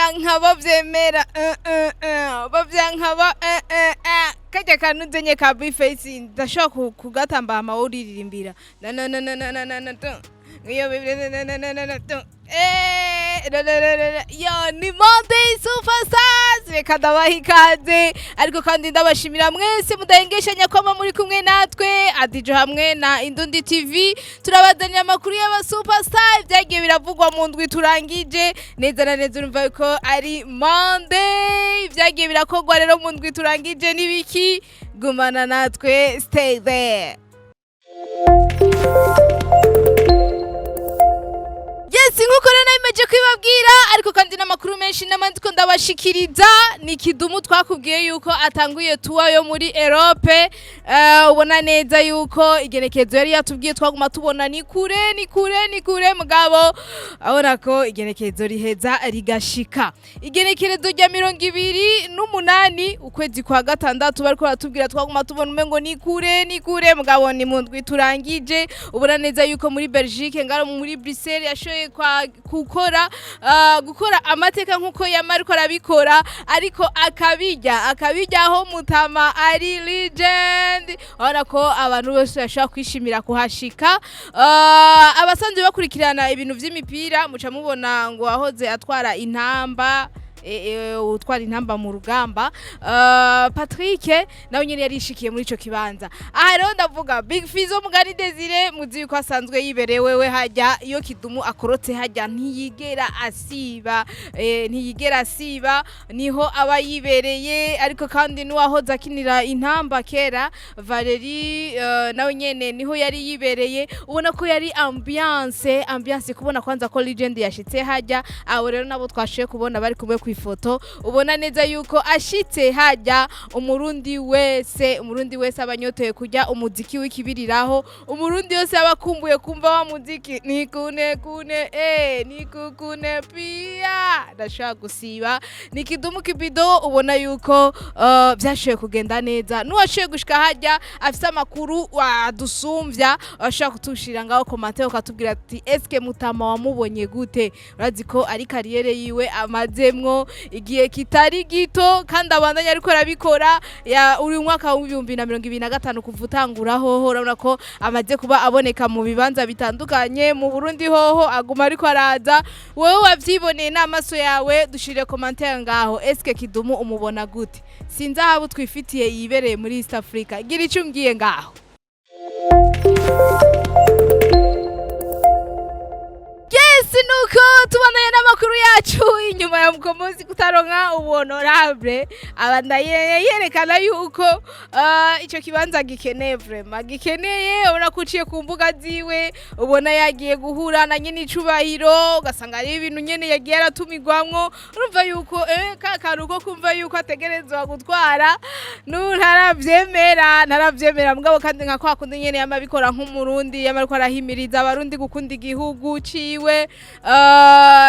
Bavyanka bavyemera, bavyanka ba karya kantu nzenye ka B-Face, ndashobora kugatamba hama wowe uririmbira na na na na na na na na tu. Iyo na na na na na tu. Na na na na na. Yo, ni Monday Superstars, reka ndabaha ikaze, ariko kandi ndabashimira mwese mudahengeshanya kwama muri kumwe natwe Adijo hamwe na Indundi TV. Turabazanira amakuru y'aba superstar, byagiye biravugwa mu ndwi turangije neza na neza. Urumva ko ari Monday, byagiye birakorwa rero mu ndwi turangije n'ibiki? Gumana natwe, stay there. Yes, nkuko rero nabimeje kubibabwira, ariko kandi n'amakuru menshi n'amandi ko ndabashikiriza. Ni Kidumu twakubwiye yuko atanguye tour yo muri Europe. Ubona neza yuko igenekerezo yari yatubwiye twaguma tubona ni kure, ni kure, ni kure, mugabo abona ko igenekerezo riheza rigashika. Igenekerezo rya 28 ukwezi kwa gatandatu bariko baratubwira, twaguma tubona umengo ni kure, ni kure, mugabo ni mu ndwi turangije. Ubona neza yuko muri Belgique, ngaro muri Bruxelles, yashoboye gukora amateka nkuko yama ariko arabikora, ariko akabijya aho mutama ari legend. Urabona ko abantu bose bashobora kwishimira kuhashika. Abasanzwe bakurikirana ibintu vy'imipira muca mubona ngo wahoze atwara Intamba, utwara Intamba mu rugamba, Patrick, nawe nyene yarishikiye muri ico kibanza. Aha rero ndavuga Big Fizzo Mugani Desire, muzi yuko asanzwe yibereye wewe hajya. Iyo Kidumu akorotse hajya ntiyigera asiba, ntiyigera asiba, niho aba yibereye. Ariko kandi n'uwahoze akinira Intamba kera, Valerie, nawe nyene niho yari yibereye. Ubona ko yari ambiance, ambiance, kubona kwanza ko legend yashitse hajya. Abo rero nabo twashoboye kubona bari kumwe ku ifoto. Ubona neza yuko ashitse hajya, umurundi wese, umurundi wese aba anyotewe kurya umuziki w'ikibiriraho, umurundi wese aba akumbuye kumva wa muziki ni kune kune, ni kukune pia, ndashobora gusiba. Ni Kidumu Kibido, ubona yuko byashoboye kugenda neza. N'uwashoboye gushika hajya afise amakuru wadusumvya, ashobora kutushira ngaho commentaire, ukatubwira ati: "Eske mutama wamubonye gute?" Urazi ko ari carrière yiwe amazemwo igihe kitari gito, kandi abandanya ariko arabikora. Ya uri mwaka w'2025 kuva utangura hoho, urabona ko amaze kuba aboneka mu bibanza bitandukanye mu Burundi, hoho aguma ariko araza. Wowe wavyiboneye n'amaso yawe, dushire commentaire ngaho: eske Kidumu umubona gute? Sinzi aho twifitiye yibereye muri East Africa, gira ico umbwiye ngaho. Yes, nuko tubonanye n'amakuru yacu. Inyuma ya Mukombozi kutaronka ubu honorable, abandanye yerekana yuko ico kibanza gikeneye, vraiment gikeneye. Ubona ko uciye ku mbuga ziwe, ubona yagiye guhura na nyine icubahiro, ugasanga ari ibintu nyene yagiye aratumirwamwo. Urumva yuko ka kantu ko kumva yuko ategerezwa gutwara n'ubu ntaravyemera, ntaravyemera. Mugabo kandi nka kwa kundi nyene yama abikora nk'umurundi, yama ariko arahimiriza abarundi gukunda igihugu ciwe.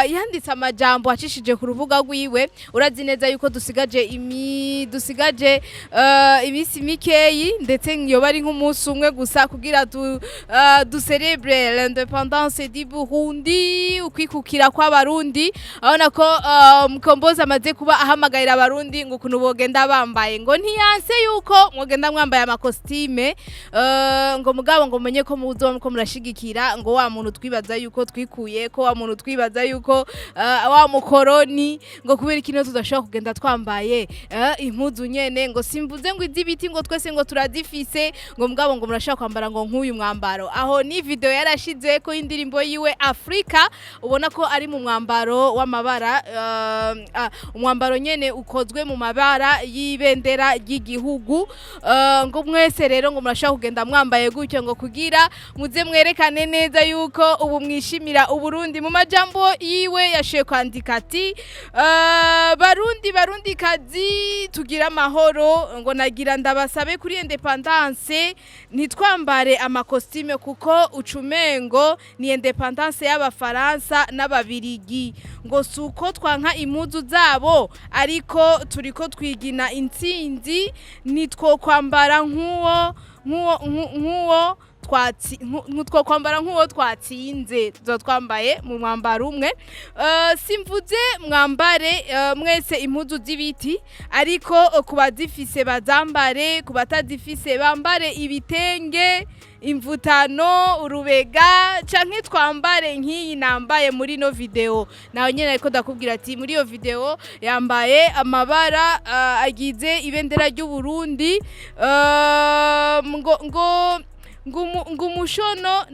Yanditse amajambo acishije ku rubuga rwiwe. Urazi neza yuko dusigaje iminsi mikeyi, ndetse yoba ari nk'umunsi umwe gusa, kugira du célèbre l'indépendance du Burundi, ukwikukira kw'abarundi. Urabona ko Mukombozi amaze kuba ahamagarira abarundi ngo ukuntu bogenda bambaye, ngo ntiyanse yuko mwogenda mwambaye ama costume, ngo mugabo ngo menye ko muzoba muko murashigikira ngo wa muntu twibaza yuko twikuye ko, wa muntu twibaza yuko wa mukoroni, ngo kubera ikintu tudashobora kugenda twambaye impuzu nyene. Ngo simvuze ngo iz'ibiti, ngo twese ngo turazifise, ngo mugabo ngo murashobora kwambara ngo nk'uyu mwambaro. Aho ni video yarashize ko indirimbo yiwe Afrika, ubona ko ari mu mwambaro w'amabara, umwambaro nyene ukozwe mu mabara y'ibendera ry'igihugu. Ngo mwese rero ngo murashobora kugenda mwambaye gutyo, ngo kugira muze mwerekane neza yuko ubu mwishimira Uburundi. Mu majambo yiwe yashoboye kwandika ati: "Barundi, barundi kazi, tugira amahoro, ngo nagira ndabasabe kuri indépendance ntitwambare ama costume, kuko ucumengo ni indépendance y'abafaransa n'ababirigi. Ngo suko twanka impuzu zabo, ariko turiko twigina intsinzi, nitwo kwambara nk'uwo." Twatsi two kwambara nk'uwo twatsinze, tuzoba twambaye mu mwambaro umwe. Simvuze mwambare mwese impuzu z'ibiti, ariko ku bazifise bazambare, ku batazifise bambare ibitenge, imvutano, urubega, canke twambare nk'iyi nambaye muri no video. Nawe nyene ariko ndakubwira ati muri iyo video yambaye amabara agize ibendera ry'u Burundi, ngo umushono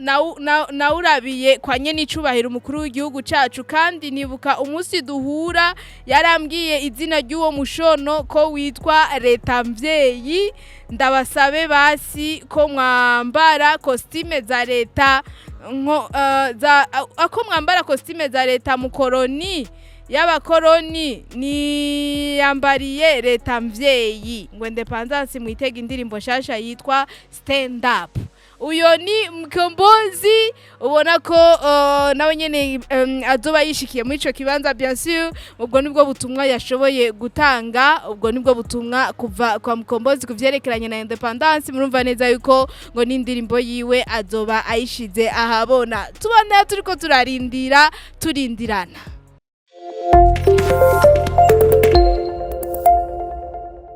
nawurabiye kwa nyenicubahiro umukuru w'igihugu cacu, kandi nibuka umunsi duhura yarambwiye izina ry'uwo mushono ko witwa Leta Mvyeyi. Ndabasabe basi ko mwambara costume za leta nko za ako mwambara costume za leta mu koroni y'abakoroni niyambariye Leta Mvyeyi. Ngo indépendance, mwitega indirimbo nshasha yitwa Stand Up. Uyo ni Mkombozi, ubona ko nawe nyene azoba yishikiye muri ico kibanza, bien sûr. Ubwo nibwo butumwa yashoboye gutanga, ubwo nibwo butumwa kuva kwa Mkombozi kuvyerekeranye na indépendance. Murumva neza yuko ngo n'indirimbo yiwe azoba ayishize ahabona. Tubona turiko turarindira, turindirana.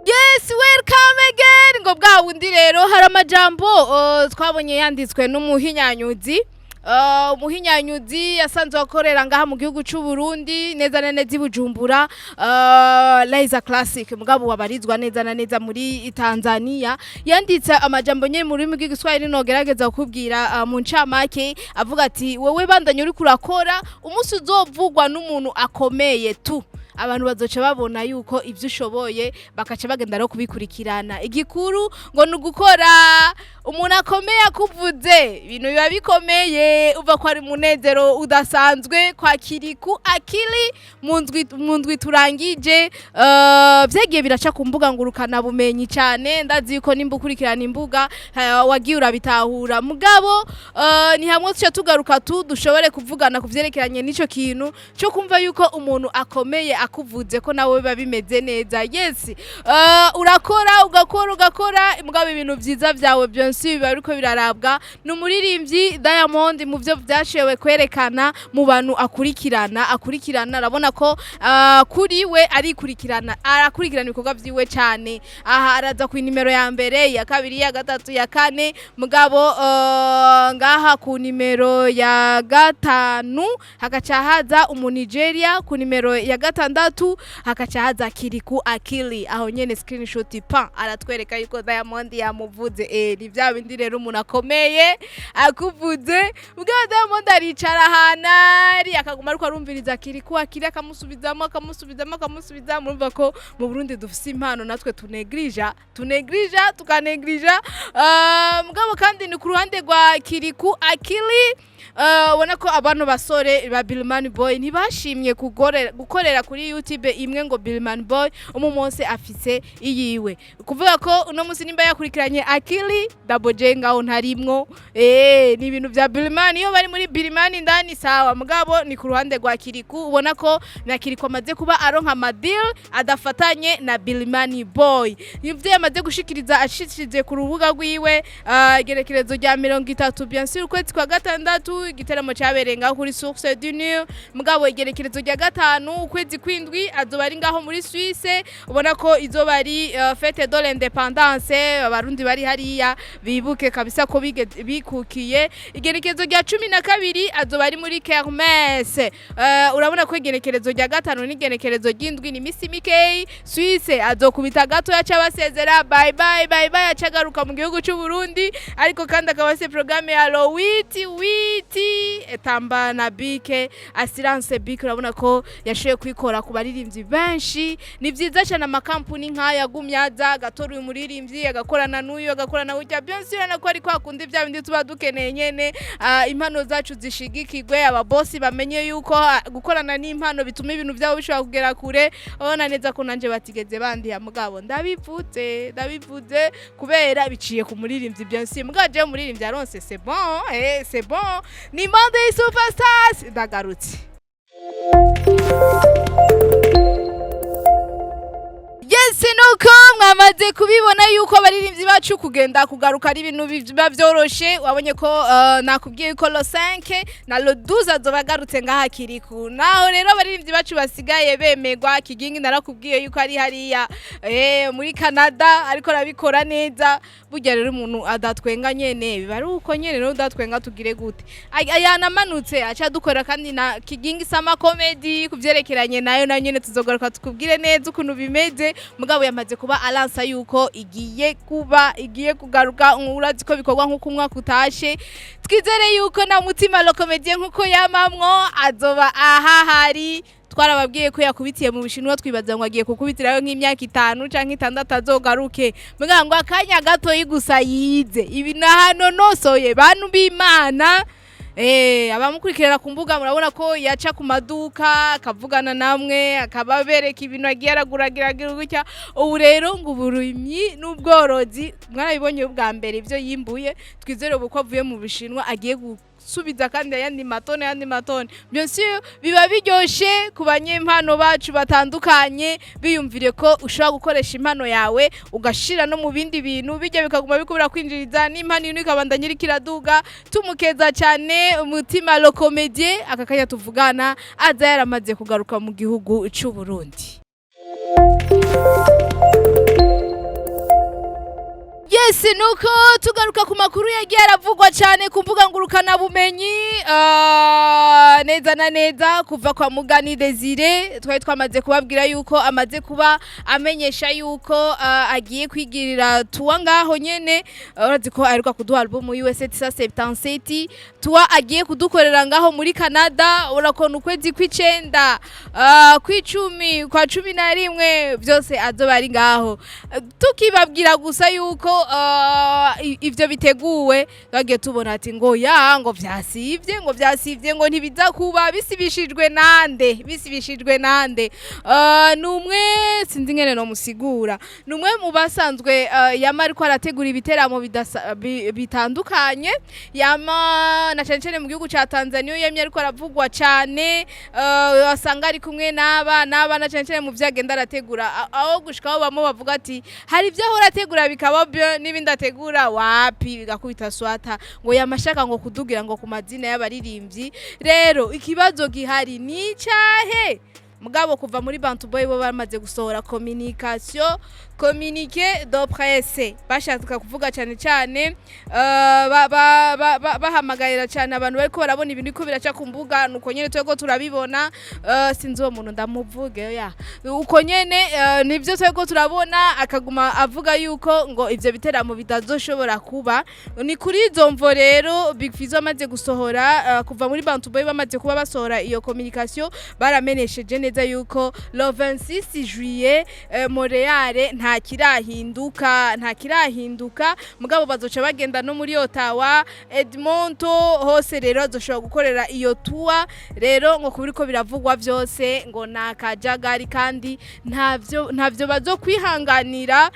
Yes, welcome again. Ngo bwa wundi rero hari amajambo twabonye yanditswe n'umuhinyanyuzi, umuhinyanyuzi yasanzwe akorera ngaha mu gihugu c'u Burundi, neza na neza i Bujumbura, Liza Classic, mugabo wabarizwa neza na neza muri Tanzania. Yanditse amajambo nyene mu rurimi rw'Igiswahili, nogerageza kukubwira mu ncamake, avuga ati: "Wewe bandanye uriko urakora, umunsi uzovugwa n'umuntu akomeye tu, abantu bazoca babona yuko ivyo ushoboye, bakaca bagenda no kubikurikirana." Igikuru ngo ni ugukora. Umuntu akomeye akuvuze, ibintu biba bikomeye. Uva ko ari umunezero udasanzwe kwa Kirikou Akili mu ndwi turangije. Vyagiye biraca ku mbuga ngurukana bumenyi cyane. Ndazi yuko nimba ukurikirana imbuga, wagiye urabitahura. Mugabo ni hamwe tuca tugaruka tu dushobore kuvugana ku vyerekeranye n'ico kintu cyo kumva yuko umuntu akomeye akuvuze ko nawe biba bimeze neza. Yes, urakora, ugakora, ugakora, mugabo ibintu vyiza vyawe byonsi biba biriko birarabwa. Ni umuririmbyi Diamond, mu byo vyashoboye kwerekana mu bantu akurikirana, arabona ko kuri we arikurikirana, arakurikirana ibikorwa vyiwe cyane. Aha araza ku nimero ya mbere, ya kabiri, ya gatatu, ya kane, mugabo ngaha ku nimero ya gatanu hagaca haza Umunigeria, ku nimero ya gatandatu hagaca haza Kirikou Akili. Aho nyene screenshot pa aratwereka yuko Diamond yamuvuze. Ni bya bindi rero, umuntu akomeye akuvuze, mugabo Diamond aricara ahantu ari akaguma ariko arumviriza Kirikou Akili, akamusubizamo, akamusubizamo, akamusubizamo. Urumva ko mu Burundi dufise impano natwe tunegrija, tunegrija, tukanegrija. Mugabo kandi ni ku ruhande rwa Kirikou Akili, ubona ko abantu basore ba Billman Boy ntibashimye gukorera kuri YouTube imwe, ngo Billman Boy umu munsi afise iyiwe, kuvuga ko uno munsi nimba yakurikiranye Akili, Double J ngaho ntarimwo. Ni ibintu bya Billman, iyo bari muri Billman indani sawa. Mugabo ni ku ruhande rwa Kirikou, ubona ko na Kirikou amaze kuba aronka amadeal adafatanye na Billman Boy. Nivyo yamaze gushikiriza ashikirize ku rubuga rwiwe, igerekerezo rya 30, bien sûr, ukwezi kwa gatandatu, igiteramo cyabereye ngaho kuri Source du Nil. Mugabo igerekerezo rya 5 ukwezi kwindwi azoba ari ngaho muri Suisse. Ubona ko izoba ari fête de l'indépendance, Abarundi bari hariya bibuke kabisa ko bikukiye. Igerekezo rya 12 azoba ari muri Kermesse. Urabona ko igerekerezo rya 5 n'igenekerezo ry'indwi ni misi mikeyi. Suisse azokubita gato, yaca basezera, bye bye, bye bye, acagaruka mu gihugu cy'u Burundi. Ariko kandi akaba afise programme ya le 8/8, tamba na BK Assurance. BK urabona ko yashoboye kwikora ku baririmbyi benshi. Ni byiza cyane amakampuni nk'aya agumya aza agatora uyu muririmbyi, agakorana n'uyu, agakorana gutya. Bien sûr nako ari kwa kundi bya bindi tuba dukeneye nyene, impano zacu zishigikirwe, ababosi bamenye yuko gukorana n'impano bituma ibintu byabo bishobora kugera kure. Urabona neza ko nanje batigeze bandiha, mugabo ndabivuze, ndabivuze kubera biciye ku muririmbyi, bien sûr. Mugabo jewe umuririmbyi aronse, c'est bon, c'est bon. Ni Monday Superstars, ndagarutse. Yes, nuko Mwamaze kubibona yuko abaririmbyi bacu kugenda kugaruka ari ibintu biba vyoroshe. Wabonye ko nakubwiye ko le 5 na le 12 azoba agarutse ngaha Kiriku. Naho rero abaririmbyi bacu basigaye bemerwa. Kigingi narakubwiye yuko ari hariya muri Canada, ariko arabikora neza. Burya rero umuntu adatwenga nyene biba ari uko nyene. Rero udatwenga tugire gute? Yanamanutse aca dukora kandi na Kigingi Summer Comedy. Kuvyerekeranye nayo nyene tuzogaruka tukubwire neza ukuntu bimeze. Mugabo yamaze kuba alansa yuko igiye kuba, igiye kugaruka. Urazi ko bikorwa nk'uko umwaka utashe. Twizere yuko na Mutima le Comédien nkuko yamamwo azoba ahahari. Twarababwiye ko yakubitiye mu Bushinwa, twibaza ngo agiye kukubitirayo nk'imyaka 5 canke 6 azogaruke. Mugabo ngo akanya gatoyi gusa yize ibi na hano nosoye bantu b'Imana. Abamukurikirana ku mbuga murabona ko yaca ku maduka akavugana namwe, akababereka ibintu agiye araguragira gutya. Ubu rero ngo uburimyi n'ubworozi mwarabibonye ubwa mbere ibyo yimbuye. Twizere ubu ko avuye mu Bushinwa agiye gusubiza kandi ayandi matone, ayandi matone. Bien sûr biba biryoshe ku banyempano bacu batandukanye. Biyumvire ko ushobora gukoresha impano yawe ugashira no mu bindi bintu, bijya bikaguma bikubura kwinjiriza n'impano ino ikabandanya iriko iraduga. Tumukeza cyane Umutima le Comédien. Aka kanya tuvugana aza yaramaze kugaruka mu gihugu c'u Burundi. Yes, nuko tugaruka ku makuru yagiye aravugwa cyane ku mbuga ngurukana bumenyi, neza na neza kuva kwa Mugani Desire. Twari twamaze kubabwira yuko amaze kuba amenyesha yuko agiye kwigirira tour ngaho nyene. Urazi ko aheruka kuduha album yiwe 777, tour agiye kudukorera ngaho muri Canada. Urakona ukwezi kw'icenda, kw'icumi, kwa 11, byose azoba ari ngaho. Tukibabwira gusa yuko ivyo biteguwe, bagiye tubona ati ngo ya ngo vyasivye, ngo vyasivye, ngo ntibiza kuba. Bisibishijwe nande? Bisibishijwe nande? Numwe sinzi ngene no musigura, numwe mu basanzwe yama ariko arategura ibiteramo bitandukanye, yama na cane cane mu gihugu ca Tanzania yamye ariko aravugwa cane. Wasanga ari kumwe n'aba n'aba, na cane cane mu vyo agenda arategura. Aho gushikaho bamwe bavuga ati hari ibyo ahora ategura bikaba byo, n'ibindi ategura wapi bigakubita swata. Ngo yamashaka ngo kudugira ngo ku mazina y'abaririmbyi. Rero ikibazo gihari ni icahe? Mugabo kuva muri Bantu Boy bo bamaze gusohora communication, communiqué de presse, bashaka kuvuga cyane cyane bahamagarira cyane abantu bariko barabona ibintu ko biraca ku mbuga. Nuko nyene twego turabibona. Sinzi uwo muntu ndamuvuge ya uko nyene, nivyo twego turabona. Akaguma avuga yuko ngo ivyo biteramo bitazoshobora kuba. Ni kuri izo mvo rero Big Fizzo amaze gusohora, kuva muri Bantu Boy bamaze kuba basohora iyo communication, baramenesheje neza yuko le 26 juillet Montreal nta kirahinduka, nta kirahinduka. Mugabo bazoca bagenda no muri Ottawa, Edmonton, hose rero bazoshobora gukorera iyo tour. Rero ngo kubiriko biravugwa vyose ngo ni akajagari, kandi ntavyo bazokwihanganira,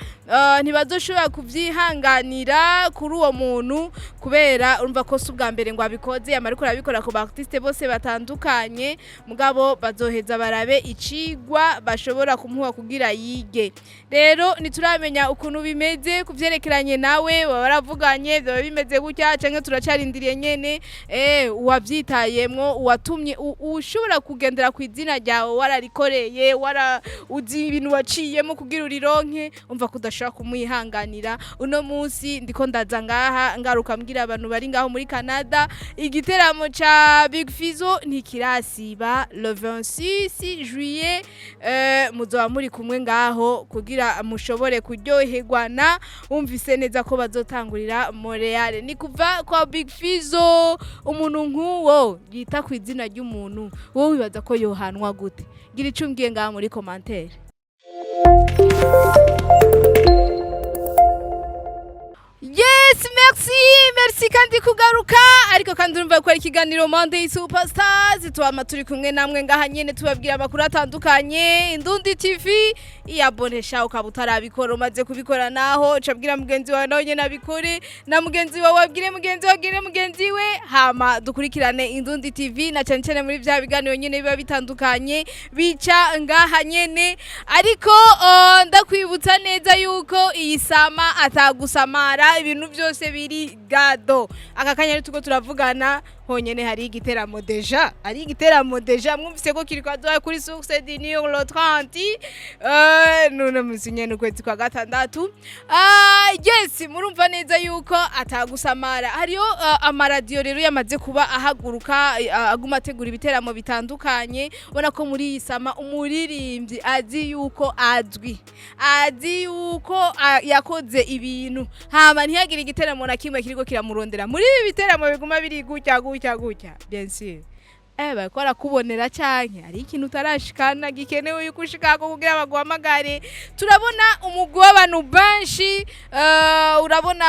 ntibazoshobora kuvyihanganira kuri uwo muntu, kubera urumva ko si ubwa mbere ngo abikoze, yama ariko arabikora ku ba artiste bose batandukanye. Mugabo bazoheza barabe icigwa bashobora kumuha kugira yige. Rero ntituramenya ukuntu bimeze kuvyerekeranye nawe. Baba baravuganye, byaba bimeze gutya canke turacarindiriye nyene. Uwavyitayemwo, uwatumye ushobora kugendera ku izina ryawe wararikoreye, wara uzi ibintu waciyemo kugira urironke, umva ko udashobora kumwihanganira. Uno munsi ndiko ndaza ngaha ngaruka mbwira abantu bari ngaho muri Canada, igiteramo ca Big Fizzo ntikirasiba. Le 26 juillet muzoba muri kumwe ngaho kugira mushobore kuryoherwa. Na wumvise neza ko bazotangurira Montreal. Ni kuva kwa Big Fizzo. Umuntu nk'uwo yita ku izina ry'umuntu, wowe wibaza ko yohanwa gute? Gira ico umbwiye ngaha muri commentaire. Yes, Yes, merci, merci kandi kugaruka. Ariko kandi urumva ko ari ikiganiro Monday Superstars, twama turi kumwe namwe ngaha nyene tubabwira amakuru atandukanye. Indundi TV, iyabonesha ukaba utarabikora, umaze kubikora naho cabwira mugenzi wawe nawe nyene abikore, na mugenzi wawe abwire mugenzi wawe abwire mugenzi we, hama dukurikirane Indundi TV na cyane cyane muri vya biganiro nyene biba bitandukanye bica ngaha nyene. Ariko ndakwibutsa neza yuko iyi summer atagusamara, ibintu byose biri gado. Aka kanya rero turiko turavugana honyene hari igiteramo déjà, hari igiteramo déjà mwumvise ko kiri kwaduha kuri Source du Nil le 30, none musi nyene ukwezi kwa gatandatu. Yes, murumva neza yuko atagusamara. Hariyo amaradiyo rero yamaze kuba ahaguruka, aguma ategura ibiteramo bitandukanye. Ubona ko muri iyi summer umuririmbyi azi yuko azwi, azi yuko yakoze ibintu, hama ntihagire igiteramo na kimwe kiriko kiramurondera muri ibi biteramo biguma biri gutya gutya gutya. Bien sûr, bariko barakubonera canke hari ikintu utarashikana gikenewe yuko ushikako kugira baguhamagare. Turabona umugwi w'abantu benshi, urabona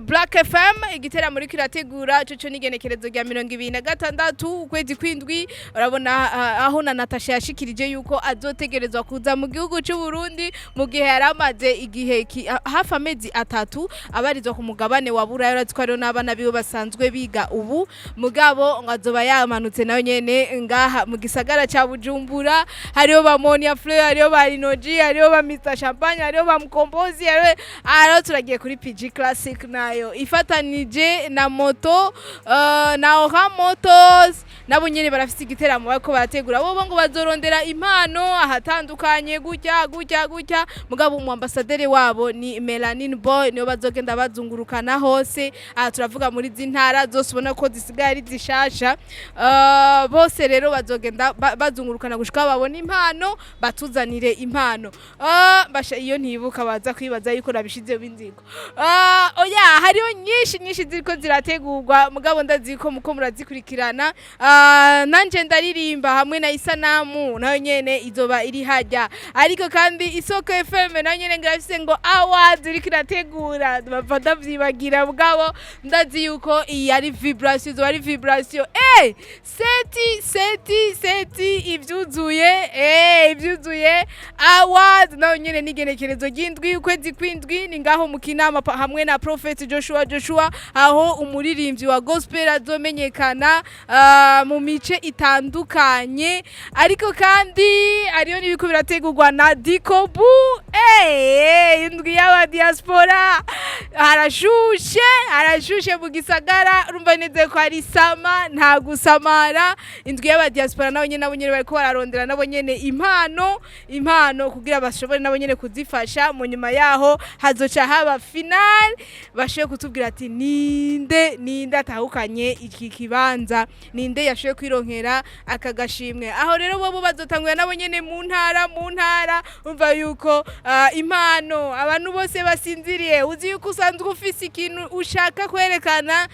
Black FM igiteramo iriko irategura coco n'igenekerezo rya 26 ukwezi kw'indwi. Urabona aho na Natasha yashikirije yuko azotegerezwa kuza mu gihugu c'u Burundi mu gihe yari amaze igihe hafi amezi 3 abarizwa ku mugabane wa Buraya. Urazi ko hariho n'abana biwe basanzwe biga ubu, mugabo ngo azoba yamanutse nayo nyene ngaha mu gisagara ca Bujumbura. Hariho ba Monia Fleur, hariho ba Rinoji, hariho ba Mr Champagne, hariho ba Mkombozi, hariho turagiye kuri PG Classic nayo ifatanije na moto na Ora Motors, nabo nyene barafise igiteramo bariko barategura. Bobo ngo bazorondera impano ahatandukanye gutya gutya gutya, mugabo umu ambassadeur wabo ni Melanin Boy, niyo bazogenda bazungurukana hose. Aha turavuga muri z'intara zose ubona ko zisigaye ari zishasha. Bose rero bazogenda bazungurukana gushika babone impano, batuzanire impano. Basha iyo ntibuka baza kwibaza yuko nabishizeho inzigo. Oya, hariho nyinshi nyinshi ziriko zirategurwa, mugabo ndazi ko muko murazikurikirana. Nanje ndaririmba hamwe na Isanamu nayo nyene izoba iri hajya. Ariko kandi Isoko FM nayo nyene ngirafise ngo awards iriko irategura, bava ndavyibagira, mugabo ndazi yuko iyi ari vibration, izoba ari vibration. Seti seti seti ivyuzuye, ivyuzuye awards nayo nyene n'igenekerezo ry'indwi ukwezi kw'indwi, ni ngaho mu Kinama hamwe na Prophet Joshua Joshua, aho umuririmbyi wa gospel azomenyekana mu mice itandukanye. Ariko kandi hariyo n'ibiko birategurwa na Dikobu, indwi y'aba diaspora. Harashushe, harashushe mu gisagara, urumva neza ko ari summer, nta gusamara. Indwi y'aba diaspora nabo nyene, nabo nyene bariko bararondera nabo nyene impano, impano kugira bashobore nabo nyene kuzifasha. Mu nyuma yaho hazoca haba final, bashoboye kutubwira ati ninde, ninde atahukanye iki kibanza, ninde yashoboye kwironkera aka gashimwe. Aho rero bobo bazotangura nabo nyene mu ntara, mu ntara. Umva yuko impano abantu bose basinziriye, uzi yuko usanzwe ufise ikintu ushaka kwerekana,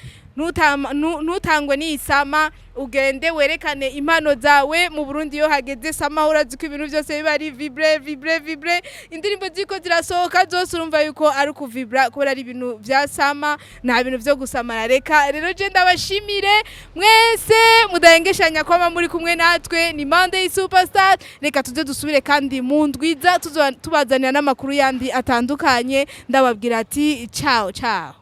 ntutangwe n'iyi summer, ugende werekane impano zawe. Mu Burundi iyo hageze summer, urazi ko ibintu byose biba ari vibre vibre vibre, indirimbo ziko zirasohoka zose urumva yuko ari ukuvibra kubera ari ibintu vya summer, nta bintu vyo gusamara. Reka rero je ndabashimire mwese mudahengeshanya kwama muri kumwe natwe. Ni Monday Superstar. Reka tuze dusubire kandi mu ndwiza tubazanira n'amakuru yandi atandukanye. Ndababwira ati ciao ciao.